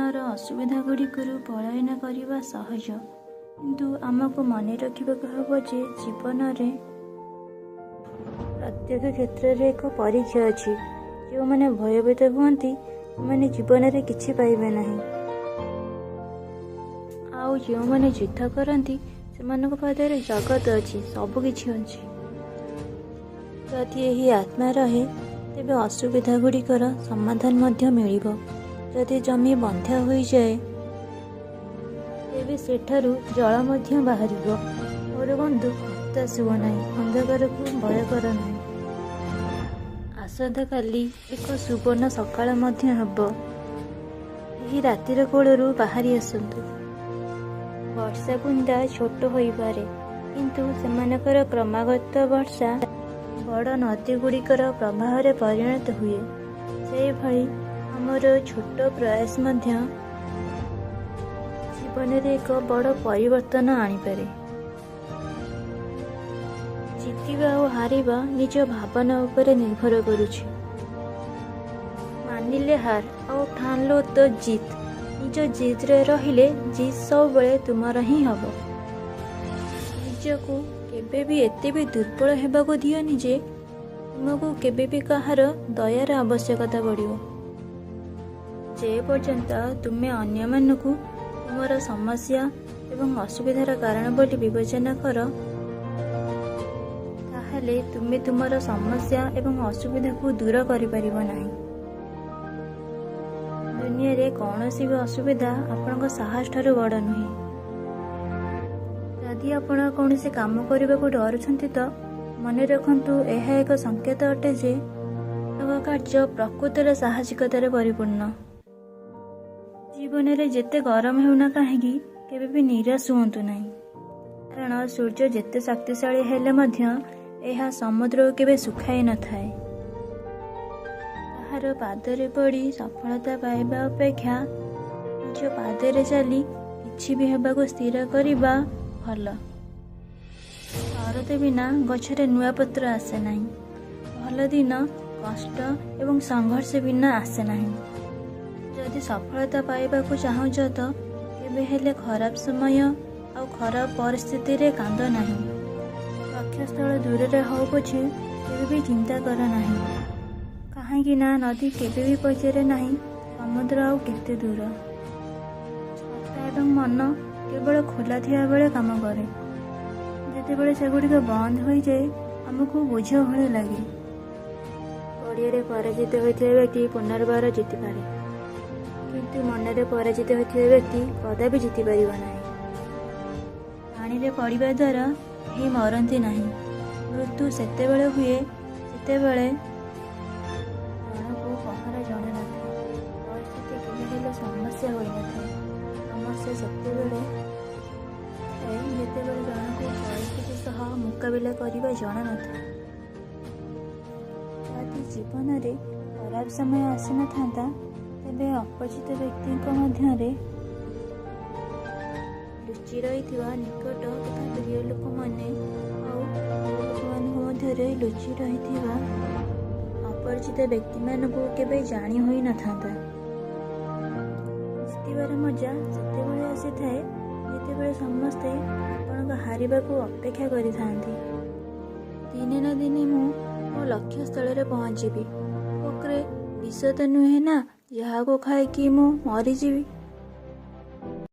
ଜୀବନର ଅସୁବିଧାଗୁଡ଼ିକରୁ ପଳାୟନ କରିବା ସହଜ, କିନ୍ତୁ ଆମକୁ ମନେ ରଖିବାକୁ ହେବ ଯେ ଜୀବନରେ ପ୍ରତ୍ୟେକ କ୍ଷେତ୍ରରେ ଏକ ପରୀକ୍ଷା ଅଛି। ଯେଉଁମାନେ ଭୟଭୀତ ହୁଅନ୍ତି ସେମାନେ ଜୀବନରେ କିଛି ପାଇବେ ନାହିଁ, ଆଉ ଯେଉଁମାନେ ଯୁଦ୍ଧ କରନ୍ତି ସେମାନଙ୍କ ପାଖରେ ଜଗତ ଅଛି, ସବୁକିଛି ଅଛି। ଯଦି ଏହି ଆତ୍ମା ରହେ, ତେବେ ଅସୁବିଧାଗୁଡ଼ିକର ସମାଧାନ ମଧ୍ୟ ମିଳିବ। ଯଦି ଜମି ବନ୍ଧ୍ୟା ହୋଇଯାଏ, ତେବେ ସେଠାରୁ ଜଳ ମଧ୍ୟ ବାହାରିବ। ମୋର ବନ୍ଧୁ, ହତାଶ ହୁଅ ନାହିଁ, ଅନ୍ଧକାରକୁ ଭୟ କର ନାହିଁ। ଆସନ୍ତାକାଲି ଏକ ସୁବର୍ଣ୍ଣ ସକାଳ ମଧ୍ୟ ହେବ। ଏହି ରାତିର କୋଳରୁ ବାହାରି ଆସନ୍ତୁ। ବର୍ଷା ବୁନ୍ଦା ଛୋଟ ହୋଇପାରେ, କିନ୍ତୁ ସେମାନଙ୍କର କ୍ରମାଗତ ବର୍ଷା ବଡ଼ ନଦୀଗୁଡ଼ିକର ପ୍ରବାହରେ ପରିଣତ ହୁଏ। ସେହିଭଳି ଆମର ଛୋଟ ପ୍ରୟାସ ମଧ୍ୟ ଜୀବନରେ ଏକ ବଡ଼ ପରିବର୍ତ୍ତନ ଆଣିପାରେ। ଜିତିବା ଓ ହାରିବା ନିଜ ଭାବନା ଉପରେ ନିର୍ଭର କରୁଛି। ମାନିଲେ ହାର ଆଉ ଠାଣିଲ ତ ଜିତ୍। ନିଜ ଜିଦ୍ରେ ରହିଲେ ଜିତ୍ ସବୁବେଳେ ତୁମର ହିଁ ହେବ। ନିଜକୁ କେବେ ବି ଏତେ ବି ଦୁର୍ବଳ ହେବାକୁ ଦିଅନି ଯେ ତୁମକୁ କେବେ ବି କାହାର ଦୟାର ଆବଶ୍ୟକତା ପଡ଼ିବ। ଯେ ପର୍ଯ୍ୟନ୍ତ ତୁମେ ଅନ୍ୟମାନଙ୍କୁ ତୁମର ସମସ୍ୟା ଏବଂ ଅସୁବିଧାର କାରଣ ବୋଲି ବିବେଚନା କର, ତାହେଲେ ତୁମେ ତୁମର ସମସ୍ୟା ଏବଂ ଅସୁବିଧାକୁ ଦୂର କରିପାରିବ ନାହିଁ। ଦୁନିଆରେ କୌଣସି ବି ଅସୁବିଧା ଆପଣଙ୍କ ସାହସଠାରୁ ବଡ଼ ନୁହେଁ। ଯଦି ଆପଣ କୌଣସି କାମ କରିବାକୁ ଡରୁଛନ୍ତି ତ ମନେ ରଖନ୍ତୁ, ଏହା ଏକ ସଂକେତ ଅଟେ ଯେ ଆପଣଙ୍କ କାର୍ଯ୍ୟ ପ୍ରକୃତରେ ସାହସିକତାରେ ପରିପୂର୍ଣ୍ଣ। ଜୀବନରେ ଯେତେ ଗରମ ହେଉନା କାହିଁକି, କେବେ ବି ନିରାଶ ହୁଅନ୍ତୁ ନାହିଁ, କାରଣ ସୂର୍ଯ୍ୟ ଯେତେ ଶକ୍ତିଶାଳୀ ହେଲେ ମଧ୍ୟ ଏହା ସମୁଦ୍ରକୁ କେବେ ଶୁଖାଇ ନଥାଏ। କାହାର ପାଦରେ ପଡ଼ି ସଫଳତା ପାଇବା ଅପେକ୍ଷା ନିଜ ପାଦରେ ଚାଲି କିଛି ବି ହେବାକୁ ସ୍ଥିର କରିବା ଭଲ। ଶରତ ବିନା ଗଛରେ ନୂଆ ପତ୍ର ଆସେ ନାହିଁ। ଭଲ ଦିନ କଷ୍ଟ ଏବଂ ସଂଘର୍ଷ ବିନା ଆସେ ନାହିଁ। ଯଦି ସଫଳତା ପାଇବାକୁ ଚାହୁଁଛ ତ କେବେ ହେଲେ ଖରାପ ସମୟ ଆଉ ଖରାପ ପରିସ୍ଥିତିରେ କାନ୍ଦ ନାହିଁ। ଲକ୍ଷ୍ୟସ୍ଥଳ ଦୂରରେ ହଉ ପଛେ କେବେ ବି ଚିନ୍ତା କର ନାହିଁ, କାହିଁକି ନା ନଦୀ କେବେ ବି ପଚାରେ ନାହିଁ ସମୁଦ୍ର ଆଉ କେତେ ଦୂର। ଛତା ଏବଂ ମନ କେବଳ ଖୋଲା ଥିବା ବେଳେ କାମ କରେ। ଯେତେବେଳେ ସେଗୁଡ଼ିକ ବନ୍ଦ ହୋଇଯାଏ, ଆମକୁ ବୋଝ ଭଳି ଲାଗେ। ପଡ଼ିଆରେ ପରାଜିତ ହୋଇଥିବା ବ୍ୟକ୍ତି ପୁନର୍ବାର ଜିତିପାରେ, କିନ୍ତୁ ମନରେ ପରାଜିତ ହୋଇଥିବା ବ୍ୟକ୍ତି କଦାପି ଜିତିପାରିବ ନାହିଁ। ପାଣିରେ ପଡ଼ିବା ଦ୍ୱାରା କେହି ମରନ୍ତି ନାହିଁ। ମୃତ୍ୟୁ ସେତେବେଳେ ହୁଏ ଯେତେବେଳେ ଜଣକୁ ପହଁରା ଜଣା ନଥାଏ। ପରିସ୍ଥିତି କେବେ ହେଲେ ସମସ୍ୟା ହୋଇନଥାଏ। ସମସ୍ୟା ସେତେବେଳେ ଥାଏ ଯେତେବେଳେ ଜଣକୁ ପରିସ୍ଥିତି ସହ ମୁକାବିଲା କରିବା ଜଣା ନଥାଏ। ଯଦି ଜୀବନରେ ଖରାପ ସମୟ ଆସିନଥାନ୍ତା, ତେବେ ଅପରିଚିତ ବ୍ୟକ୍ତିଙ୍କ ମଧ୍ୟରେ ଲୁଚି ରହିଥିବା ନିକଟ ତଥା ପ୍ରିୟ ଲୋକମାନେ ଆଉ ଲୋକମାନଙ୍କ ମଧ୍ୟରେ ଲୁଚି ରହିଥିବା ଅପରିଚିତ ବ୍ୟକ୍ତିମାନଙ୍କୁ କେବେ ଜାଣି ହୋଇନଥାନ୍ତା। ଜିତିବାର ମଜା ସେତେବେଳେ ଆସିଥାଏ ଯେତେବେଳେ ସମସ୍ତେ ଆପଣଙ୍କ ହାରିବାକୁ ଅପେକ୍ଷା କରିଥାନ୍ତି। ଦିନେ ନା ଦିନେ ମୁଁ ମୋ ଲକ୍ଷ୍ୟସ୍ଥଳରେ ପହଞ୍ଚିବି। ଫୋକରେ ବିଷ ତ ନୁହେଁ ନା ଯାହାକୁ ଖାଇକି ମୁଁ ମରିଯିବି।